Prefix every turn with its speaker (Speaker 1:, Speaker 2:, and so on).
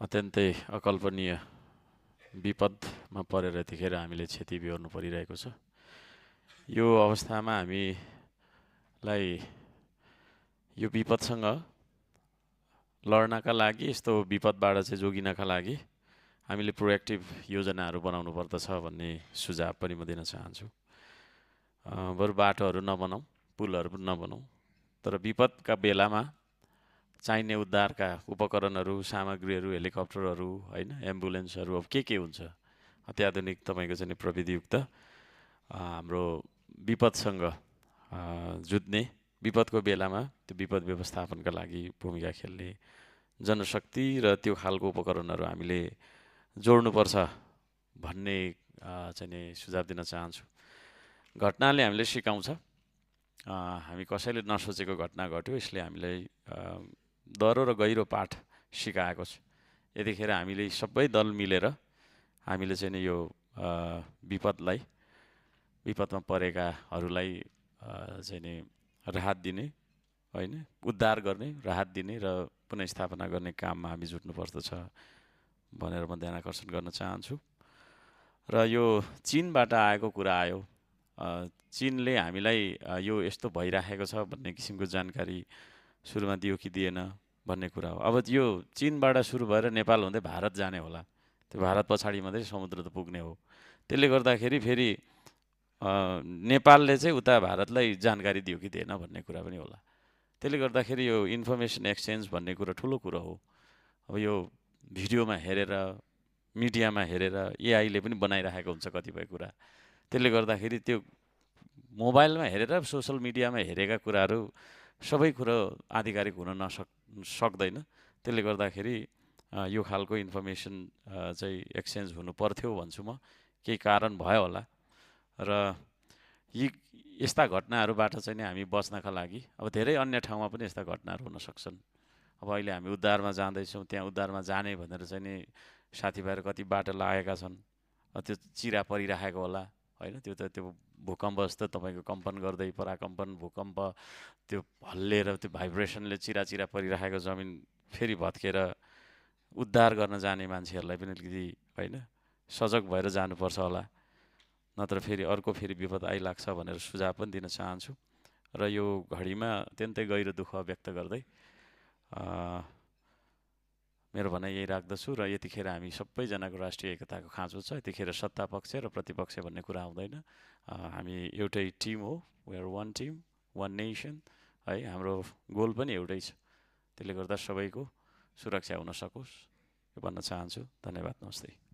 Speaker 1: अत्यन्तै अकल्पनीय विपदमा परेर यतिखेर हामीले क्षति बिहोर्नु परिरहेको छ। यो अवस्थामा हामीलाई यो विपदसँग लड्नका लागि, यस्तो विपदबाट चाहिँ जोगिनका लागि हामीले प्रोएक्टिभ योजनाहरू बनाउनु पर्दछ भन्ने सुझाव पनि म दिन चाहन्छु। बरु बाटोहरू नबनाऊ, पुलहरू पनि नबनाऊ, तर विपदका बेलामा चाहिने उद्धारका उपकरणहरू, सामग्रीहरू, हेलिकप्टरहरू, होइन, एम्बुलेन्सहरू, अब के हुन्छ अत्याधुनिक तपाईँको चाहिँ प्रविधियुक्त हाम्रो विपदसँग जुझ्ने, विपदको बेलामा त्यो विपद व्यवस्थापनका लागि भूमिका खेल्ने जनशक्ति र त्यो खालको उपकरणहरू हामीले जोड्नुपर्छ भन्ने चाहिँ सुझाव दिन चाहन्छु। घटनाले हामीले सिकाउँछ। हामी कसैले नसोचेको घटना घट्यो, यसले हामीलाई दह्रो र गहिरो पाठ सिकाएको छ। यतिखेर हामीले सबै दल मिलेर हामीले चाहिँ यो विपदमा परेकाहरूलाई चाहिँ नि राहत दिने, होइन, उद्धार गर्ने, राहत दिने र पुनर्स्थापना गर्ने काममा हामी जुट्नुपर्दछ भनेर म ध्यान आकर्षण गर्न चाहन्छु। र यो चीनबाट आएको कुरा आयो, चीनले हामीलाई यो यस्तो भइराखेको छ भन्ने किसिमको जानकारी सुरुमा दियो कि दिएन भन्ने कुरा हो। अब यो चीनबाट सुरु भएर नेपाल हुँदै भारत जाने होला, त्यो भारत पछाडि मात्रै समुद्र त पुग्ने हो। त्यसले गर्दाखेरि फेरि नेपालले चाहिँ उता भारतलाई जानकारी दियो कि दिएन भन्ने कुरा पनि होला। त्यसले गर्दाखेरि यो इन्फर्मेसन एक्सचेन्ज भन्ने कुरा ठुलो कुरो हो। अब यो भिडियोमा हेरेर, मिडियामा हेरेर, एआईले पनि बनाइराखेको हुन्छ कतिपय कुरा। त्यसले गर्दाखेरि त्यो मोबाइलमा हेरेर, सोसल मिडियामा हेरेका कुराहरू सबै कुरो आधिकारिक हुन सक्दैन। त्यसले गर्दाखेरि यो खालको इन्फर्मेसन चाहिँ एक्सचेन्ज हुनु पर्थ्यो भन्छु म। केही कारण भयो होला र यस्ता घटनाहरूबाट चाहिँ हामी बच्नका लागि अब धेरै अन्य ठाउँमा पनि यस्ता घटनाहरू हुन सक्छन्। अब अहिले हामी उद्धारमा जाँदैछौँ, त्यहाँ उद्धारमा जाने भनेर चाहिँ नि साथीभाइहरू कति बाटो लागेका छन्, त्यो चिरा परिराखेको होला, होइन, त्यो भूकम्प जस्तो तपाईँको कम्पन गर्दै, पराकम्पन, भूकम्प, त्यो हल्लेर त्यो भाइब्रेसनले चिरा परिराखेको जमिन फेरि भत्केर उद्धार गर्न जाने मान्छेहरूलाई पनि अलिकति, होइन, सजग भएर जानुपर्छ होला, नत्र फेरि अर्को विपद आइलाग्छ भनेर सुझाव पनि दिन चाहन्छु। र यो घडीमा अत्यन्तै गहिरो दुःख व्यक्त गर्दै मेरो भनाइ यही राख्दछु। र यतिखेर हामी सबैजनाको राष्ट्रिय एकताको खाँचो छ। यतिखेर सत्ता पक्ष र प्रतिपक्ष भन्ने कुरा आउँदैन। हामी एउटै टिम हो, we are one team, one nation, है। हाम्रो गोल पनि एउटै छ। त्यसले गर्दा सबैको सुरक्षा हुन सकोस् भन्न चाहन्छु। धन्यवाद, नमस्ते।